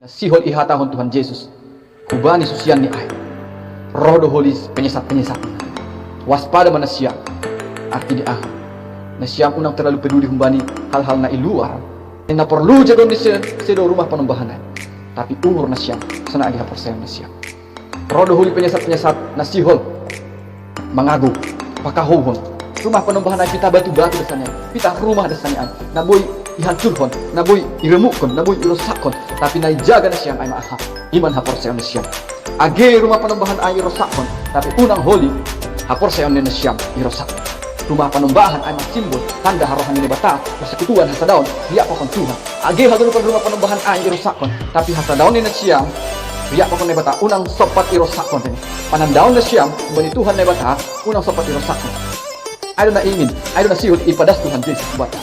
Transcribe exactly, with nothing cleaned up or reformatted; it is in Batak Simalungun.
Sihol ihatahon Tuhan Jesus hubani susianni ai, roh do holi penyesat-penyesat. Waspada ma nasiam. Artini aha? Nasiam unang terlalu peduli humbani hal-hal na i luar. Na porlu jagon ni se-, sedo rumah panumbahan ai. Tapi umur nasiam, sonang age haporseaon nasiam. Roh do holi penyesat-penyesat na sihol mangago, pakahouhon rumah panumbahan ai, pitah batu-batu dasani ai, pitah rumah dasani ai, na boi ihancurhon, na boi iremukkon, na boi irosakkon. Tapi na ijaga nasiam ai ma aha? I ma haporseaon nasiam. Age rumah panumbahan ai irosakkon, tapi unang holi haporseaon ni nasiam irosak. Rumah panumbahan ai ma simbol tanda harohan ni Naibata, persekutuan, hasadaon, riap pakon Tuhan. Age haganupan rumah panumbahan ai irosakkon, tapi hasadaon ni nasiam, riap pakon Naibata, unang sompat irosakkon. Panandaon nasiam humbani Tuhan Naibata, unang sompat irosakkon. Ai do na ingin, ai do na sihol ipadas Tuhan Jesus hubanta.